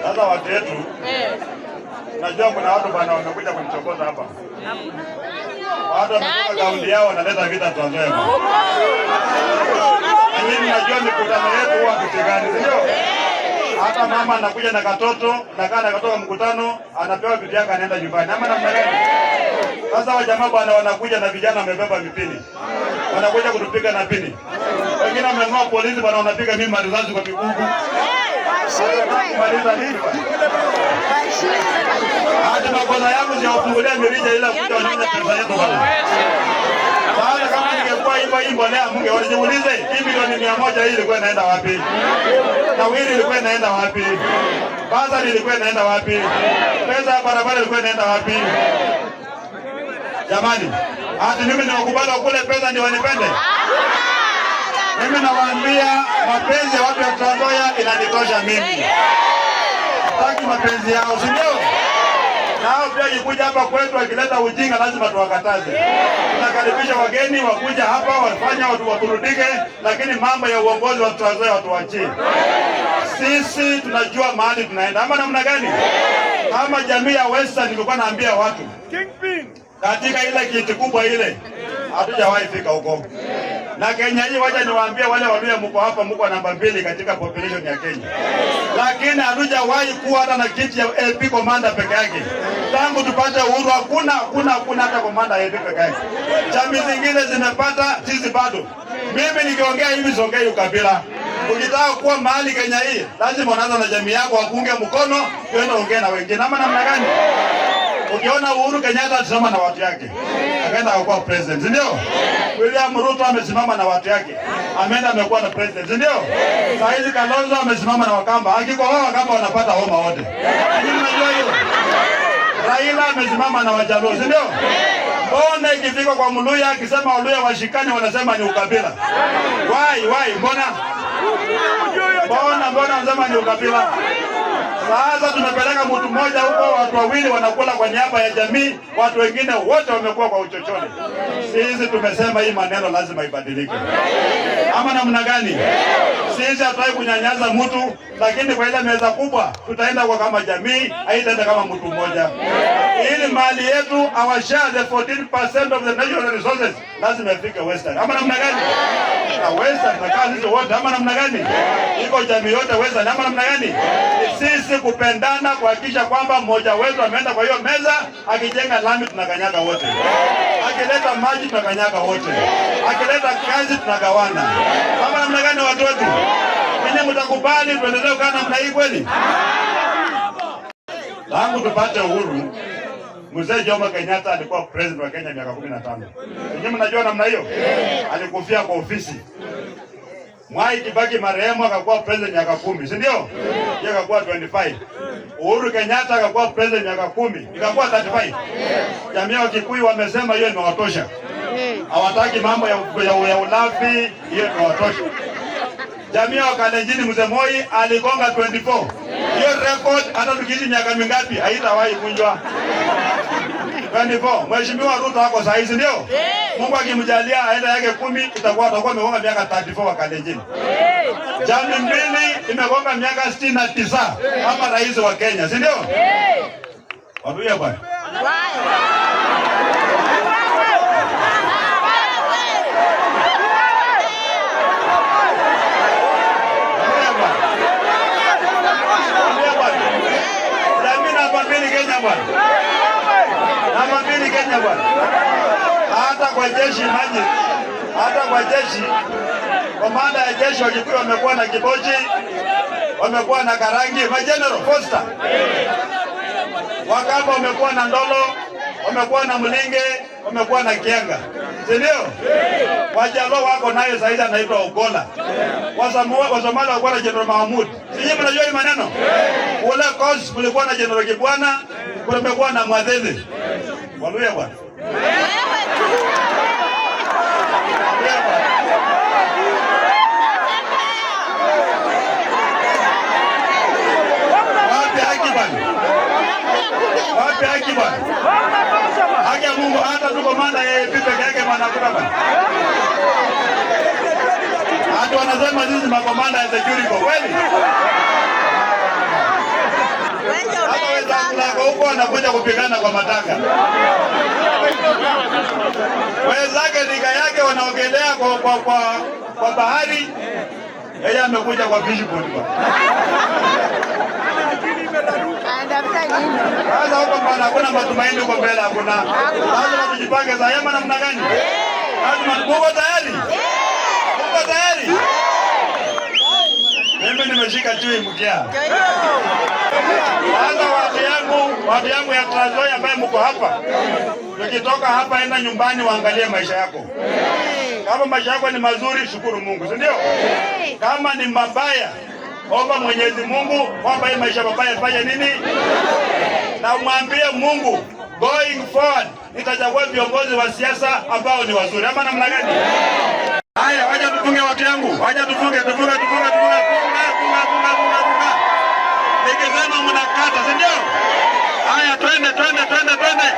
Sasa watu wetu, najua kuna watu bana wamekuja kunichokoza hapa. Watu wametoka kaunti yao wanaleta vita Trans Nzoia. Na nyinyi mnajua mikutano yetu huwa hatupigani, si ndio? Hata mama anakuja na katoto, nakaa na katoto mkutano, anapewa bibi yake anaenda nyumbani. Ama namna gani? Sasa wa jamaa bwana wanakuja na vijana wamebeba mipini. Wanakuja kutupiga na pini. Wengine wamenunua polisi bwana wanapiga mimi marisasi kwa miguu. Kumaliza nini bwana? Hata makosa yangu siyawafungulia mirija ila kuja wanyonya pesa yetu bwana. Sasa kama ningekuwa hivyo hii mbolea munge walijiulize hii milioni 100 hii ilikuwa inaenda wapi? Nawiri ilikuwa inaenda wapi? Bursary ilikuwa inaenda wapi? Pesa ya barabara ilikuwa inaenda wapi? Jamani, hata mimi niwakubali wakule pesa ndio wanipende? Mimi nawaambia mapenzi ya watu ya Trans Nzoia inanitosha mimi. Sitaki mapenzi yao, si ndio? Nao pia ikikuja hapa kwetu akileta ujinga lazima tuwakataze. Tunakaribisha wageni wakuja hapa wafanya watu waburudike, lakini mambo ya uongozi wa Trans Nzoia watu wachie. Sisi tunajua mahali tunaenda, ama namna gani? Kama jamii ya Western, nilikuwa naambia watu katika ile kiti kubwa ile hatujawahi fika huko. Na Kenya hii, wacha niwaambie wale Waluhya mko hapa, mko namba 2 katika population ya Kenya, lakini hatujawahi kuwa hata na kiti ya AP commander peke yake. Tangu tupate uhuru hakuna hakuna hakuna hata commander AP peke yake. Jamii zingine zimepata, sisi bado. Mimi nikiongea hivi siongei ukabila. Ukitaka kuwa mahali Kenya hii, lazima unaanza na jamii yako, wakuunge mkono, uende ongee na wengine, ama namna gani? Ukiona Uhuru Kenyatta alisimama na watu yake, akaenda akakuwa president, si ndio? William Ruto amesimama na watu yake, ameenda amekuwa na president, si ndio? Saa hizi Kalonzo amesimama na Wakamba, akikohoa Wakamba wanapata homa wote. Ninyi mnajua hiyo? Raila amesimama na Wajaluo, si ndio? Mbona ikifika kwa Mluhya akisema Waluhya washikane wanasema ni ukabila? Why, why? Mbona? Mbona mbona wanasema ni ukabila? Sasa tumepeleka mtu mmoja huko, watu wawili wanakula kwa niaba ya jamii, watu wengine wote wamekuwa kwa uchochole. Sisi tumesema hii maneno lazima ibadilike, ama namna gani? Sisi hatutaki kunyanyaza mtu, lakini kwa ile meza kubwa tutaenda kwa kama jamii, haitaenda kama mtu mmoja. Ili mali yetu, our share, the 14% of the national resources, lazima ifike Western, ama namna gani? Na Western tunakaa sisi wote, ama namna gani? Iko jamii yote Western, ama namna gani? Ni sisi kupendana, kuhakikisha kwamba mmoja wetu ameenda kwa hiyo meza, akijenga lami tunakanyaga wote, akileta maji tunakanyaga wote, akileta kazi tunagawana. Ama namna gani, watu wetu? Ninyi mtakubali tuendelee kukaa namna hii kweli? Tangu tupate uhuru, Mzee Jomo Kenyatta alikuwa president wa Kenya miaka 15. Ninyi mnajua namna hiyo? Alikufia kwa ofisi. Mwai Kibaki marehemu akakuwa president miaka 10, si ndio? Yeye akakuwa 25. Uhuru Kenyatta akakuwa president miaka 10, ikakuwa 35. Jamii ya Kikuyu wamesema hiyo imewatosha. Hawataki mambo ya ulafi, hiyo imewatosha. Jamii ya Kalenjin Mzee Moi aligonga 24. Hiyo record hata tukiishi miaka mingapi haitawahi vunjwa. 24. Mheshimiwa Ruto ako saa hizi ndio? Mungu akimjalia aenda yake 10 itakuwa atakuwa amegonga miaka 34 wa Kalenjin. Jamii mbili imegonga miaka 69 kama rais wa Kenya, si ndio? Waluhya bwana. Waluhya bwana. Waluhya bwana. Jamii namba 2 Kenya bwana. Namba 2 Kenya bwana. Hata kwa jeshi maji, hata kwa jeshi, komanda ya jeshi Wakikuyu wamekuwa na Kibochi, wamekuwa na Karangi, majenerali Foster. Wakamba wamekuwa na Ndolo, wamekuwa na Mlinge, wamekuwa na Kienga, si ndio? Wajaluo wako nayo saizi anaitwa Ogola. Wasomali walikuwa na General Mahmud. Sijui mnajua hii maneno? Kule Coast kulikuwa na General Kibwana, kulikuwa na Mwadhidhi. Waluhya bwana. Waluhya bwana. Wapi haki bwana? Wapi haki bwana? Haki ya Mungu hata tu komanda yeye peke yake bwana hakuna bwana. Hata wanasema sisi makomanda ya security kweli? anakuja kupigana kwa matanga. Wenzake rika yake wanaogelea kwa bahari, yeye amekuja kwa fishpond bwana. Sasa huko bwana, hakuna matumaini huko mbele, hakuna. Lazima tujipange sasa, ama namna gani? Lazima. Muko tayari? Muko tayari? Mimi nimeshika chui mkia. Sasa watu yangu ya Trans Nzoia ambaye mko hapa, tukitoka hapa, enda nyumbani waangalie maisha yako. Kama maisha yako ni mazuri, shukuru Mungu, si ndio? Kama ni mabaya, omba Mwenyezi Mungu kwamba hii maisha mabaya fanye nini, na umwambie Mungu, going forward nitachagua viongozi wa siasa ambao ni wazuri, ama namna gani? Haya, wacha tufunge watu yangu, wacha tufunge, tufunge, tufunge, tufunge, funga, funga, funga, funga, funga. Nikisema mnakata, si ndio? Haya, twende, twende, twende, twende.